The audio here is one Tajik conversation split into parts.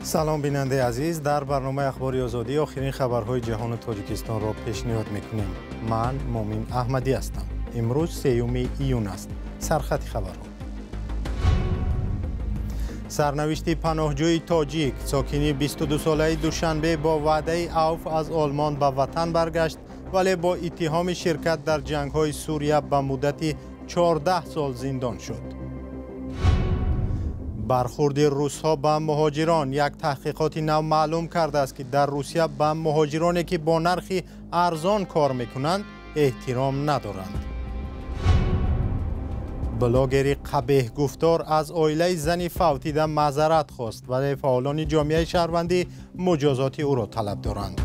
Салом, бинандаи азиз. Дар барномаи Ахбори Озодӣ охирин хабарҳои ҷаҳону Тоҷикистонро пешниҳод мекунем. Ман Мумин Аҳмадӣ ҳастам. Имрӯз 3 июн аст. Сархати хабарҳо. Сарнавишти паноҳҷӯи тоҷик, сокини 22-солаи Душанбе бо ваъдаи авф аз Олмон ба ватан баргашт, вале бо иттиҳоми ширкат дар ҷангҳои Сурия ба муддати 14 сол зиндон шуд. Бархурди русҳо ба муҳоҷирон. Як таҳқиқоти нав маълум кардааст, ки дар Русия ба муҳоҷироне, ки бо нархи арзон кор мекунанд, эҳтиром надоранд. Блогери қабеҳгуфтор аз оилаи зани фавтида маъзарат хост, вале фаъолони ҷомеаи шаҳрвандӣ муҷозоти ӯро талаб доранд.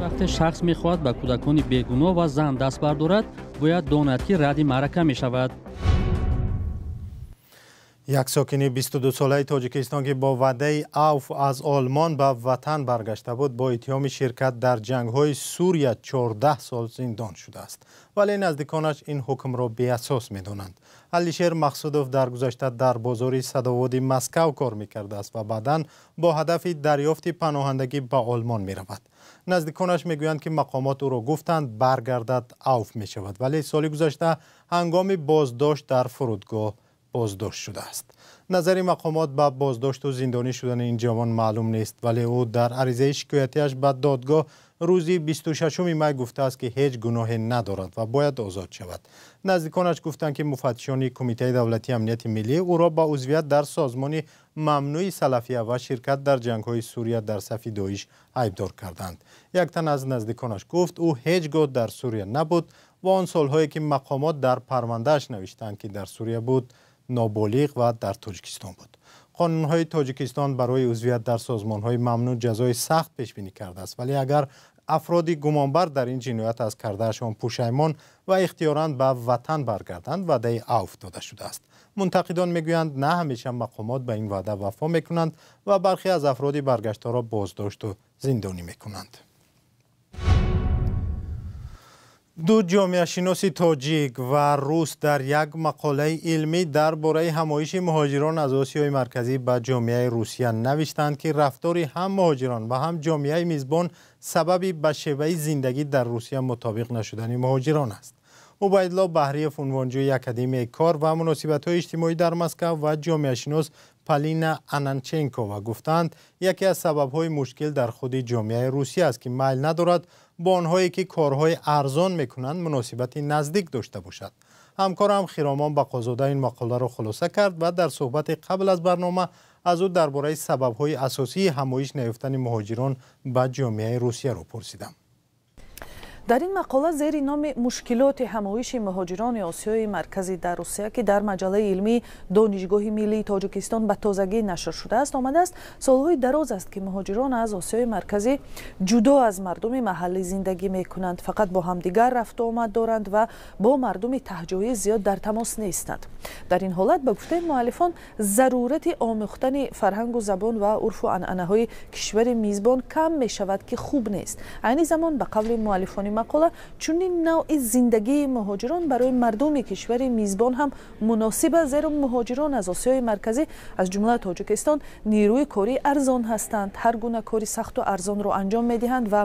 Вақте шахс мехоҳад ба кӯдакони бегуноҳ ва зан даст бардорад, бояд донад, ки радди маърака мешавад. Як сокини 22-солаи Тоҷикистон, ки бо ваъдаи авф аз Олмон ба ватан баргашта буд, бо иттиҳоми ширкат дар ҷангҳои Сурия 14 сол зиндон шудааст. Вале наздиконаш ин ҳукмро беасос медонанд. Алишер Мақсудов дар гузашта дар бозори Садоводи Москав кор мекардааст ва баъдан бо ҳадафи дарёфти паноҳандагӣ ба Олмон меравад. Наздиконаш мегӯянд, ки мақомот ӯро гуфтанд баргардад, авф мешавад, вале соли гузашта ҳангоми боздошт дар фурудгоҳ боздошт шудааст. Назари мақомот ба боздошту зиндонӣ шудани ин ҷавон маълум нест, вале ӯ дар аризаи шикоятиаш ба додгоҳ рӯзи 26 май гуфтааст, ки ҳеҷ гуноҳе надорад ва бояд озод шавад. Наздиконаш гуфтанд, ки муфаттишони Кумитаи давлатии амнияти миллӣ ӯро ба узвият дар созмони мамнӯи салафия ва ширкат дар ҷангҳои Сурия дар сафи Доиш айбдор карданд. Як тан аз наздиконаш гуфт, ӯ ҳеҷ гоҳ дар Сурия набуд ва он солҳое, ки мақомот дар парвандааш навиштанд, ки дар Сурия буд, ноболиғ ва дар Тоҷикистон буд. Қонунҳои Тоҷикистон барои узвият дар созмонҳои мамнӯъ ҷазои сахт пешбинӣ кардааст, вале агар афроди гумонбар дар ин ҷиноят аз кардаашон пушаймон ва ихтиёран ба ватан баргарданд, ваъдаи авф дода шудааст. Мунтақидон мегӯянд, на ҳамеша мақомот ба ин ваъда вафо мекунанд ва бархе аз афроди баргаштаро боздошту зиндонӣ мекунанд. Ду ҷомеашиноси тоҷик ва рус дар як мақолаи илмӣ дар бораи ҳамоиши муҳоҷирон аз Осиёи Марказӣ ба ҷомеаи Русия навиштанд, ки рафтори ҳам муҳоҷирон ва ҳам ҷомеаи мизбон сабаби ба шеваи зиндагӣ дар Русия мутобиқ нашудани муҳоҷирон аст. Убайдулло Баҳриев, унвонҷӯи Академияи кор ва муносибатҳои иҷтимоӣ дар Москав, ва ҷомеашинос Полина Ананченкова гуфтанд, яке аз сабабҳои мушкил дар худи ҷомеаи Русия аст, ки майл надорад бо онҳое, ки корҳои арзон мекунанд, муносибати наздик дошта бошад. Ҳамкорам Хиромон Бақозода ин мақоларо хулоса кард ва дар суҳбати қабл аз барнома аз ӯ дар бораи сабабҳои асосии ҳамоиш наёфтани муҳоҷирон ба ҷомеаи Русияро пурсидам. Дар ин мақола зери номи «Мушкилоти ҳамоиши муҳоҷирони Осиёи Марказӣ дар Русия», ки дар маҷаллаи илмии Донишгоҳи миллии Тоҷикистон ба тозагӣ нашр шудааст, омадааст: солҳои дароз аст, ки муҳоҷирон аз Осиёи Марказӣ ҷудо аз мардуми маҳаллӣ зиндагӣ мекунанд, фақат бо ҳамдигар рафту омад доранд ва бо мардуми таҳҷоӣ зиёд дар тамос нестанд. Дар ин ҳолат, ба гуфтаи муаллифон, зарурати омӯхтани фарҳангу забон ва урфу анъанаҳои кишвари мизбон кам мешавад, ки хуб нест. Айни замон, ба қавли муаллифони мақола, чунин навъи зиндагии муҳоҷирон барои мардуми кишвари мизбон ҳам муносиб аст, зеро муҳоҷирон аз Осиёи Марказӣ, аз ҷумла Тоҷикистон, нерӯи кории арзон ҳастанд, ҳар гуна кори сахту арзонро анҷом медиҳанд ва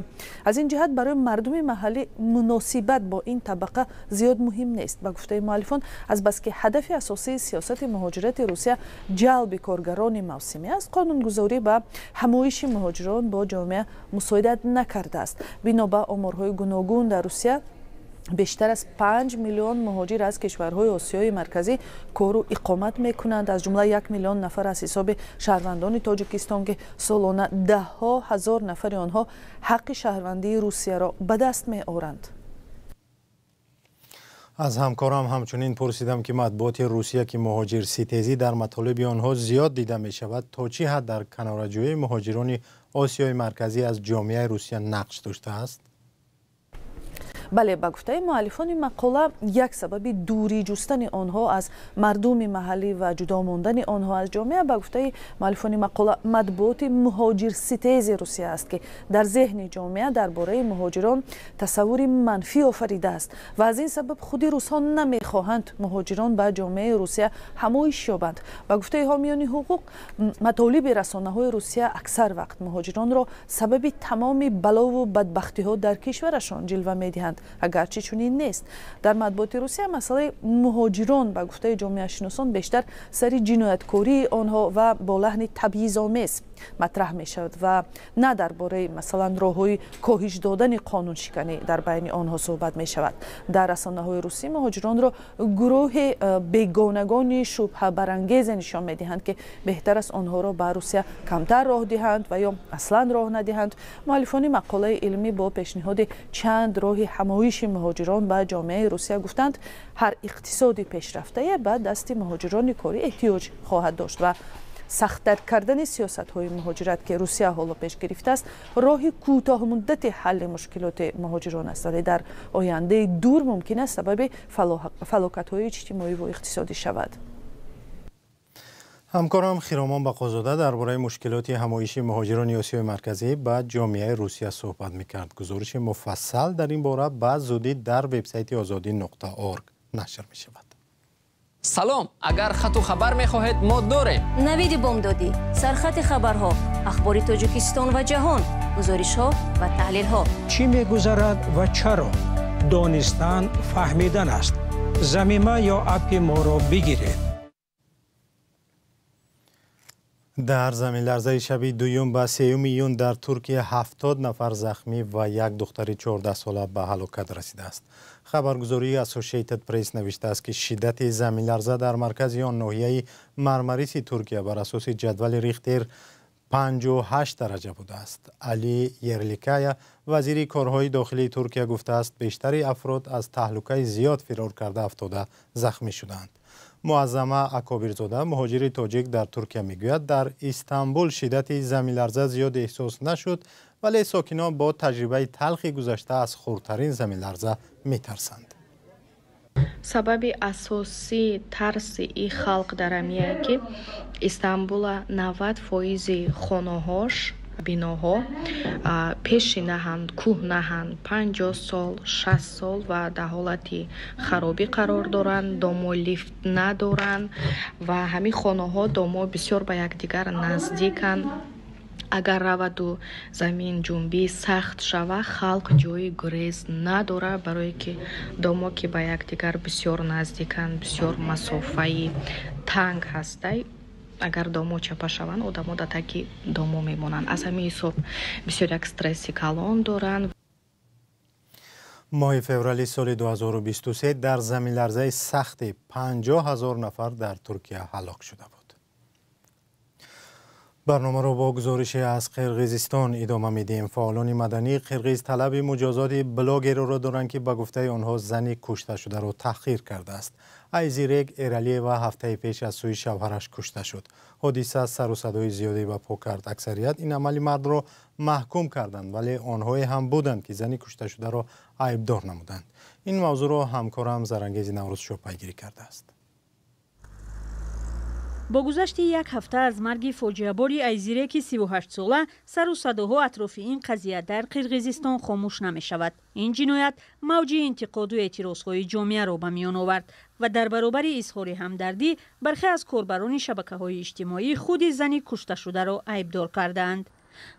аз ин ҷиҳат барои мардуми маҳаллӣ муносибат бо ин табақа зиёд муҳим нест. Ба гуфтаи муаллифон, азбаски ҳадафи асосии сиёсати муҳоҷирати Русия ҷалби коргарони мавсимӣ аст, қонунгузорӣ ба ҳамоиши муҳоҷирон бо ҷомеа мусоидат накардааст. Бино ба оморҳои гуногун, дар Русия бештар аз 5 миллион муҳоҷир аз кишварҳои Осиёи Марказӣ кору иқомат мекунанд, аз ҷумла 1 миллион нафар аз ҳисоби шаҳрвандони Тоҷикистон, ки солона даҳҳо ҳазор нафари онҳо ҳаққи шаҳрвандии Русияро ба даст меоранд. Аз ҳамкорам ҳамчунин пурсидам, ки матбуоти Русия, ки муҳоҷирситезӣ дар матолиби онҳо зиёд дида мешавад, то чӣ ҳад дар канораҷӯии муҳоҷирони Осиёи Марказӣ аз ҷомеаи Русия нақш доштааст. Бале, ба гуфтаи муаллифони мақола, як сабаби дурӣ ҷустани онҳо аз мардуми маҳаллӣ ва ҷудо мондани онҳо аз ҷомеа, ба гуфтаи муаллифони мақола, матбуоти муҳоҷирситези Русия аст, ки дар зеҳни ҷомеа дар бораи муҳоҷирон тасаввури манфӣ офаридааст ва аз ин сабаб худи русҳо намехоҳанд муҳоҷирон ба ҷомеаи Русия ҳамоиш ёбанд. Ба гуфтаи ҳомиёни ҳуқуқ, матолиби расонаҳои Русия аксар вақт муҳоҷиронро сабаби тамоми балову бадбахтиҳо дар кишварашон ҷилва медиҳанд, агарчи чунин нест. Дар матбуоти Русия масъалаи муҳоҷирон, ба гуфтаи ҷомеашиносон, бештар сари ҷинояткории онҳо ва бо лаҳни табъизомез матраҳ мешавад ва на дар бораи, масалан, роҳҳои коҳиш додани қонуншиканӣ дар байни онҳо суҳбат мешавад. Дар расонаҳои русӣ муҳоҷиронро гурӯҳи бегонагони шубҳабарангезе нишон медиҳанд, ки беҳтар аст онҳоро ба Русия камтар роҳ диҳанд ва ё аслан роҳ надиҳанд. Муаллифони мақолаи илмӣ бо пешниҳоди чанд роҳи ҳамоиши муҳоҷирон ба ҷомеаи Русия гуфтанд, ҳар иқтисоди пешрафтае ба дасти муҳоҷирони корӣ эҳтиёҷ хоҳад дошт ва сахттар кардани сиёсатҳои муҳоҷират, ки Русия ҳоло пеш гирифтааст, роҳи кӯтоҳмуддати ҳалли мушкилоти муҳоҷирон аст, вале дар ояндаи дур мумкин аст сабаби фалокатҳои иҷтимоӣ ва иқтисодӣ шавад. Ҳамкорам Хиромон Бақозода дар бораи мушкилоти ҳамоиши муҳоҷирони Осиёи Марказӣ ба ҷомеаи Русия суҳбат мекард. Гузориши муфассал дар ин бора ба зудӣ дар вебсайти озодӣ.орг нашр мешавад. Салом, агар хату хабар мехоҳед, мо дорем. Навиди бомдодӣ, сархати хабарҳо, ахбори Тоҷикистон ва ҷаҳон, гузоришҳо ва таҳлилҳо. Чӣ мегузарад ва чаро? Донистан фаҳмидан аст. Замима ё аппи моро бигиред. Дар заминларзаи шаби дуюм ба 3 июн дар Туркия 70 нафар захмӣ ва як духтари 14сола ба ҳалокат расидааст. Хабаргузории Associated Press навиштааст, ки шиддати заминларза дар маркази он ноҳияи Мармариси Туркия бар асоси ҷадвали Рихтер 5,8 дараҷа будааст. Али Ерликая, вазири корҳои дохилии Туркия, гуфтааст, бештари афрод аз таҳлукаи зиёд фирор карда афтода захмӣ шудаанд. Муаззама Акобирзода, муҳоҷири тоҷик дар Туркия, мегӯяд, дар Истанбул шиддати заминларза зиёд эҳсос нашуд, вале сокинон бо таҷрибаи талхи гузашта аз хурдтарин заминларза метарсанд. Сабаби асосии тарси и халқ дар амие, ки Истанбула 90% хонаҳош, биноҳо пеши наҳанд, кӯҳ наҳанд, 50 сол, 60 сол ва дар ҳолати харобӣ қарор доранд, домо лифт надоранд ва ҳамин хонаҳо, домо бисёр ба якдигар наздиканд. Агар раваду замин ҷунбӣ сахт шава, халқ ҷои гурез надорад, барое ки домо ки ба якдигар бисёр наздиканд, бисёр масофаи танг ҳастай. Агар домо чапа шаванд, одамо дар таги домо мемонанд. Аз ҳамин ҳисоб бисёр як стресси калон доранд. Моҳи феврали соли 2023 дар заминларзаи сахти 50 000 нафар дар Туркия ҳалок шуда буд. Барномаро бо гузорише аз Қирғизистон идома медиҳем. Фаъолони мадании қирғиз талаби муҷозоти блогерро доранд, ки ба гуфтаи онҳо зани кушташударо таҳқир кардааст. Айзирек Эралиева ҳафтаи пеш аз сӯи шавҳараш кушта шуд. Ҳодиса сару садои зиёде ба по кард. Аксарият ин амали мардро маҳкум карданд, вале онҳое ҳам буданд, ки зани кушташударо айбдор намуданд. Ин мавзӯъро ҳамкорам Зарангези Наврӯзшоҳ пайгирӣ кардааст. Бо гузашти як ҳафта аз марги фоҷиабори Айзиреки 38сола, сару садоҳо атрофи ин қазия дар Қирғизистон хомӯш намешавад. Ин ҷиноят мавҷи интиқоду эътирозҳои ҷомеаро ба миён овард ва дар баробари изҳори ҳамдардӣ бархе аз корбарони шабакаҳои иҷтимоӣ худи зани кушташударо айбдор кардаанд.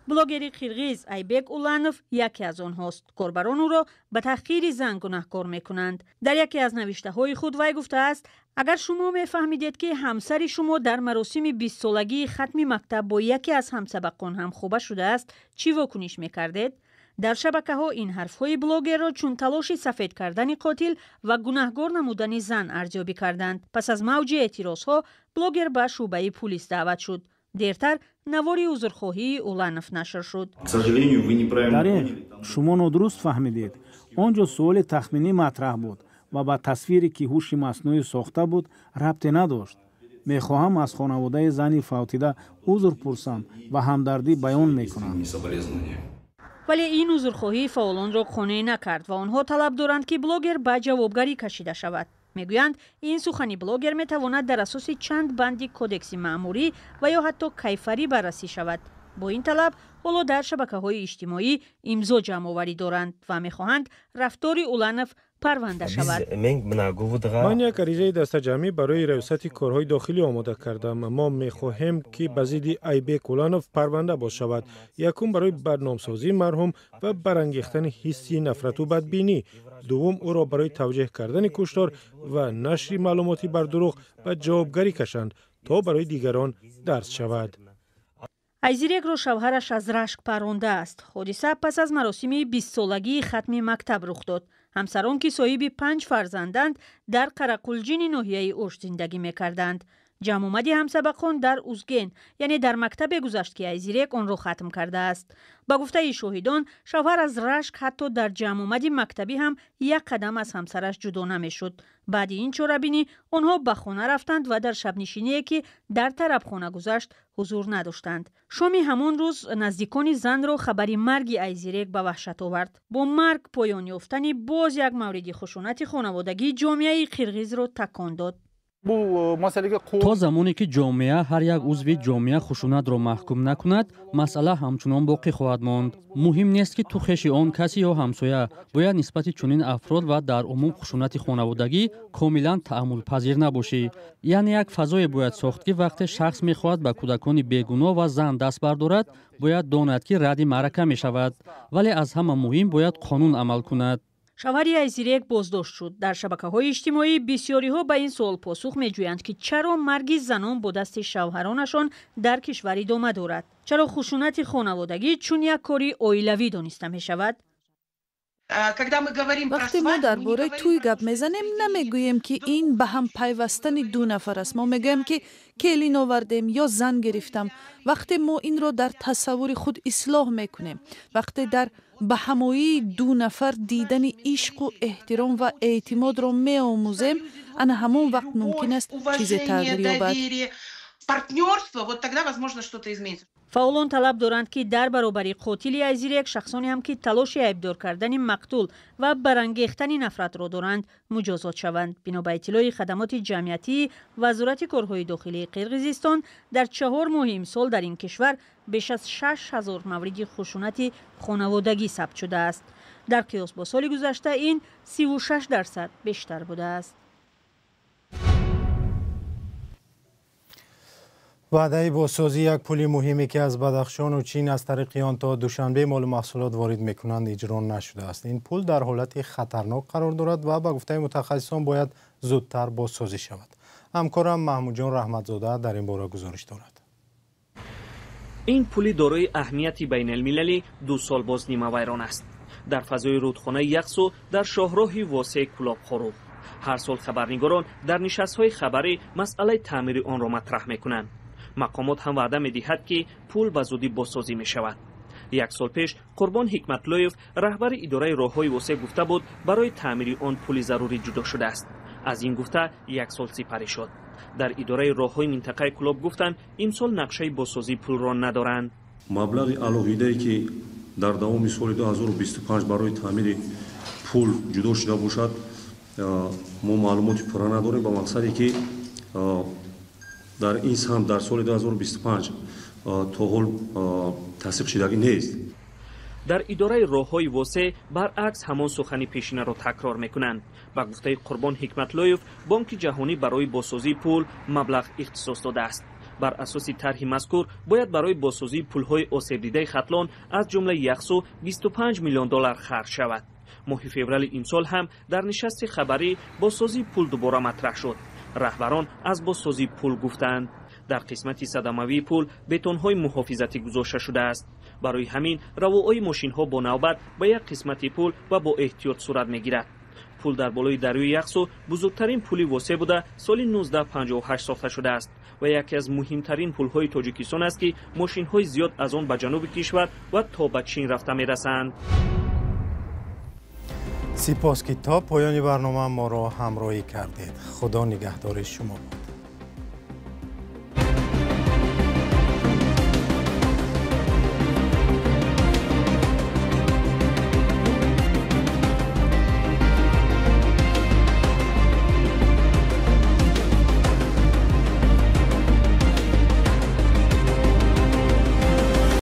Блогери қирғиз Айбек Уланов яке аз онҳост. Корбарон ӯро ба таҳқири зан гунаҳкор мекунанд. Дар яке аз навиштаҳои худ вай гуфтааст, агар шумо мефаҳмидед, ки ҳамсари шумо дар маросими 20солагии хатми мактаб бо яке аз ҳамсабақон ҳамхоба шудааст, чӣ вокуниш мекардед? Дар шабакаҳо ин ҳарфҳои блогерро чун талоши сафед кардани қотил ва гунаҳгор намудани зан арзёбӣ карданд. Пас аз мавҷи эътирозҳо блогер ба шӯъбаи пулис даъват шуд. Дертар навори узрхоҳии Уланов нашр шуд. Дареғ, шумо нодуруст фаҳмидед. Он ҷо суоли тахминӣ матраҳ буд ва ба тасвире, ки ҳуши маснӯӣ сохта буд, рабте надошт. Мехоҳам аз хонаводаи зани фавтида узр пурсам ва ҳамдардӣ баён мекунам. Вале ин узрхоҳӣ фаъолонро қонеъ накард ва онҳо талаб доранд, ки блогер ба ҷавобгарӣ кашида шавад. Мегӯянд, ин сухани блогер метавонад дар асоси чанд банди кодекси маъмурӣ ва ё ҳатто кайфарӣ баррасӣ шавад. Бо ин талаб ҳоло дар шабакаҳои иҷтимоӣ имзо ҷамъоварӣ доранд ва мехоҳанд рафтори Уланов парванда шавад. Ман як аризаи дастаҷамъӣ барои раёсати корҳои дохилӣ омода кардам. Мо мехоҳем, ки ба зидди Айбек Уланов парванда боз шавад. Якум, барои барномсозии марҳум ва барангехтани ҳисси нафрату бадбинӣ. Дуввум, ӯро барои тавҷеҳ кардани куштор ва нашри маълумоти бардурӯғ ба ҷавобгарӣ кашанд, то барои дигарон дарс шавад. Айзирекро шавҳараш аз рашк паррондааст. Ҳодиса пас аз маросими 20-солагии хатми мактаб рух дод. Ҳамсарон, ки соҳиби 5 фарзанданд, дар Қарақулҷини ноҳияи Ош зиндагӣ мекарданд. Ҷамъомади ҳамсабақон дар Узген, яъне дар мактабе гузашт, ки Айзирек онро хатм кардааст. Ба гуфтаи шоҳидон, шавҳар аз рашк ҳатто дар ҷамъомади мактабӣ ҳам як қадам аз ҳамсараш ҷудо намешуд. Баъди ин чорабинӣ онҳо ба хона рафтанд ва дар шабнишиние, ки дар тарабхона гузашт, ҳузур надоштанд. Шоми ҳамон рӯз наздикони занро хабари марги Айзирек ба ваҳшат овард. Бо марг поён ёфтани боз як мавриди хушунати хонаводагӣ ҷомеаи қирғизро такон дод. То замоне ки ҷомеа, ҳар як узви ҷомеа хушунатро маҳкум накунад, масъала ҳамчунон боқӣ хоҳад монд. Муҳим нест, ки ту хеши он касе ё ҳамсоя. Бояд нисбати чунин афрод ва дар умум хушунати хонаводагӣ комилан таъаммулпазир набошӣ. Яъне як фазое бояд сохт, ки вақте шахс мехоҳад ба кӯдакони бегуноҳ ва зан даст бардорад, бояд донад, ки радди маърака мешавад. Вале аз ҳама муҳим, бояд қонун амал кунад. Шавҳари Айзирек боздошт шуд. Дар шабакаҳои иҷтимоӣ бисёриҳо ба ин суол посух меҷӯянд, ки чаро марги занон бо дасти шавҳаронашон дар кишвар идома дорад? Чаро хушунати хонаводагӣ чун як кори оилавӣ дониста мешавад? Вақте мо дар бораи тӯй гап мезанем, намегӯем, ки ин ба ҳам пайвастани ду нафар аст. Мо мегӯем, ки келин овардем ё зан гирифтам. Вақте мо инро дар тасаввури худ ислоҳ мекунем, вақте дар ба ҳамоии ду нафар дидани ишқу эҳтиром ва эътимодро меомӯзем, ана ҳамон вақт мумкин аст чизе тағйир ёбад. Партнерство, вот тогда, возможно, что-то изменится. Фаъолон талаб доранд, ки дар баробари қотили Айзирек шахсоне ҳам, ки талоши айбдор кардани мақтул ва барангехтани нафратро доранд, муҷозот шаванд. Бино ба иттилои хадамоти ҷамъиятии Вазорати корҳои дохилии Қирғизистон, дар 4 моҳи имсол дар ин кишвар беш аз 6000 мавриди хушунати хонаводагӣ сабт шудааст. Дар қиёс бо соли гузашта ин 36% бештар будааст. Ваъдаи бозсозии як пули муҳиме, ки аз Бадахшону Чин аз тариқи он то Душанбе молу маҳсулот ворид мекунанд, иҷро нашудааст. Ин пул дар ҳолати хатарнок қарор дорад ва ба гуфтаи мутахассисон бояд зудтар бозсозӣ шавад. Ҳамкорам Маҳмудҷон Раҳматзода дар ин бора гузориш дорад. Ин пули дорои аҳамияти байналмилалӣ 2 сол боз нимавайрон аст. Дар фазои рудхонаи Яқсу, дар шоҳроҳи Восеъ Кӯлоб-Хоруғ ҳар сол хабарнигорон дар нишастҳои хабарӣ масъалаи таъмири онро матраҳ мекунанд. Мақомот ҳам ваъда медиҳад, ки пул ба зудӣ бозсозӣ мешавад. Як сол пеш Қурбон Ҳикматлоев, раҳбари идораи роҳҳои Восеъ, гуфта буд, барои таъмири он пули зарурӣ ҷудо шудааст. Аз ин гуфта як сол сипарӣ шуд. Дар идораи роҳҳои минтақаи Кӯлоб гуфтанд, имсол нақшаи бозсозии пулро надоранд. Маблағи алоҳидае, ки дар давоми соли 2025 барои таъмири пул ҷудо шуда бошад, мо маълумоти пурра надорем, ба мақсаде ки дар ин самт дар соли 2025 то ҳол тасдиқ шудагӣ нест. Дар идораи роҳҳои Восеъ баръакс ҳамон сухани пешинаро такрор мекунанд. Ба гуфтаи Қурбон Ҳикматлоев, Бонки ҷаҳонӣ барои бозсозии пул маблағ ихтисос додааст. Бар асоси тарҳи мазкур бояд барои бозсозии пулҳои осебдидаи Хатлон, аз ҷумла Яхсу, 25 миллион доллар харҷ шавад. Моҳи феврали имсол ҳам дар нишасти хабарӣ бозсозии пул дубора матраҳ шуд. Раҳбарон аз бозсозии пул гуфтанд. Дар қисмати садамавии пул бетонҳои муҳофизатӣ гузошта шудааст. Барои ҳамин равоаи мошинҳо бо навбат ба як қисмати пул ва бо эҳтиёт сурат мегирад. Пул дар болои дарёи Яхсу бузургтарин пули Восеъ буда, соли 1958 сохта шудааст ва яке аз муҳимтарин пулҳои Тоҷикистон аст, ки мошинҳои зиёд аз он ба ҷануби кишвар ва то ба Чин рафта мерасанд. Сипос, ки то поёни барнома моро ҳамроҳӣ кардед. Худо нигаҳдори шумо бод.